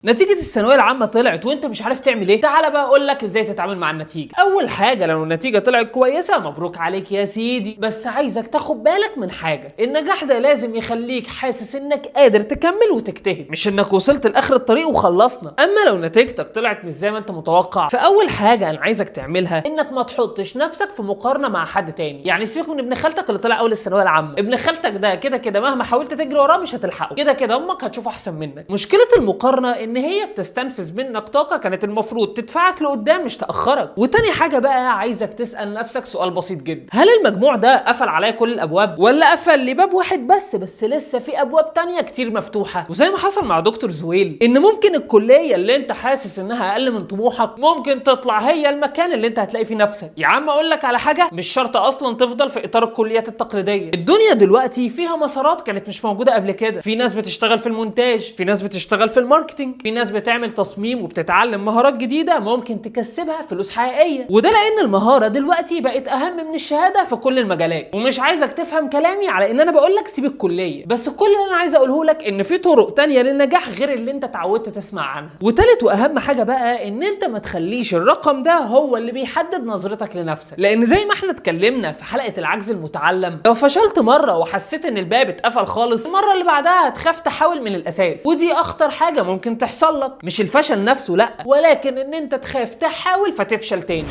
نتيجة الثانوية العامة طلعت وانت مش عارف تعمل ايه؟ تعالى بقى اقول لك ازاي تتعامل مع النتيجة. اول حاجة، لو النتيجة طلعت كويسة مبروك عليك يا سيدي، بس عايزك تاخد بالك من حاجة، النجاح ده لازم يخليك حاسس انك قادر تكمل وتجتهد، مش انك وصلت لاخر الطريق وخلصنا. اما لو نتيجتك طلعت مش زي ما انت متوقع، فاول حاجة انا عايزك تعملها انك ما تحطش نفسك في مقارنة مع حد تاني. يعني سيبك من ابن خالتك اللي طلع اول الثانوية العامة، ابن خالتك ده كده كده مهما حاولت تجري وراه مش هتلحقه، كده كده امك هتشوفه احسن منك. مشكلة المقارنة ان هي بتستنفذ منك طاقة كانت المفروض تدفعك لقدام مش تاخرك. وتاني حاجة بقى، عايزك تسال نفسك سؤال بسيط جدا، هل المجموع ده قفل عليا كل الابواب ولا قفل لي باب واحد بس لسه في ابواب تانية كتير مفتوحة؟ وزي ما حصل مع دكتور زويل، ان ممكن الكلية اللي انت حاسس انها اقل من طموحك ممكن تطلع هي المكان اللي انت هتلاقي فيه نفسك. يا عم اقول لك على حاجة، مش شرط اصلا تفضل في اطار الكليات التقليدية. الدنيا دلوقتي فيها مسارات كانت مش موجودة قبل كده، في ناس بتشتغل في المونتاج، في ناس بتشتغل في ال marketing، في ناس بتعمل تصميم وبتتعلم مهارات جديدة ممكن تكسبها فلوس حقيقية. وده لان المهارة دلوقتي بقت اهم من الشهادة في كل المجالات. ومش عايزك تفهم كلامي على ان انا بقول لك سيب الكلية، بس كل اللي انا عايز اقوله لك ان في طرق تانية للنجاح غير اللي انت اتعودت تسمع عنها. وتالت واهم حاجة بقى، ان انت ما تخليش الرقم ده هو اللي بيحدد نظرتك لنفسك، لان زي ما احنا اتكلمنا في حلقة العجز المتعلم، لو فشلت مرة وحسيت ان الباب اتقفل خالص، المرة اللي بعدها هتخاف تحاول من الاساس. ودي اخطر حاجة ممكن تحصل لك، مش الفشل نفسه لا، ولكن ان انت تخاف تحاول فتفشل تاني.